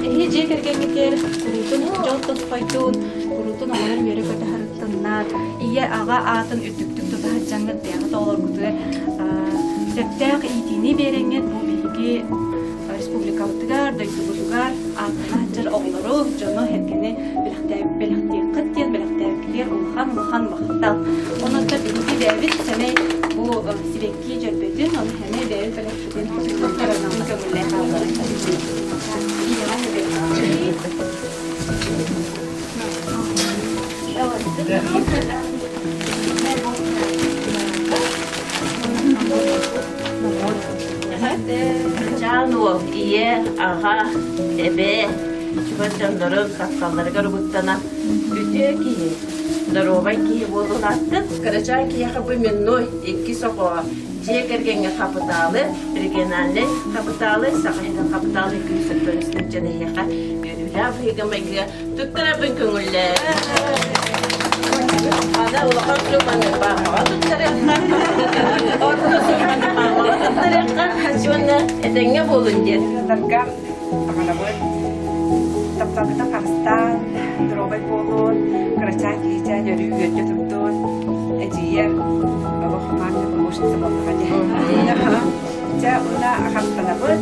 Эһи дьиэ кэргэҥҥитигэр куруутун дьол тосхойдуун, куруутун оҕолор үөрэ-көтө сырыттыннар, ийэ-аҕа аатын үрдүктүк тута сылдьаҥҥыт бэйэҕит оҕолоргутугар сөптөөх иитиини биэрэҥҥит бу биһиги республикабытыгар, дойдубутугар ааттана сылдьар оҕолору, дьону, сэргэни бэлэхтиэххит диэн бэлэхтээбиккитигэр улахан-улахан махтал. Онон биһиги бэйэбит сэмэй бу сибэкки дьөрбөтүн, ону сэмэй бэйэбит бэлэхпитин туттарарбытын көҥүллээх Чаан уол, ийэ, аҕа, эбэ, чугас дьоннорун тапталларыгар угуттана үтүө киһи, доруобай киһи буолулааттын. Кырачаан киһиэхэ бу именной иккис оҕо дьиэ кэргэҥҥэ хапытаалы, региональнай хапытаалы, Саха сирин хапытаалы күүс өттүн дьон эһиэхэ үөрүүлээх быһыыга-майгыга Туттарабын көҥүллээ. Аны улахан сумманы паапаҕа туттарыахха, орто сумманы маамаҕа туттарыахха, уонна этэҥҥэ буолун диэн. Ыалларга баҕарабыт тапталгытын харыстаан, доруобай буолуон, кырачаан киһичээн өрүү үөрдэ турдун, эдьиийэ олох маанна помощница буоллаҕа дии. Дьэ, уонна харыстанабыт.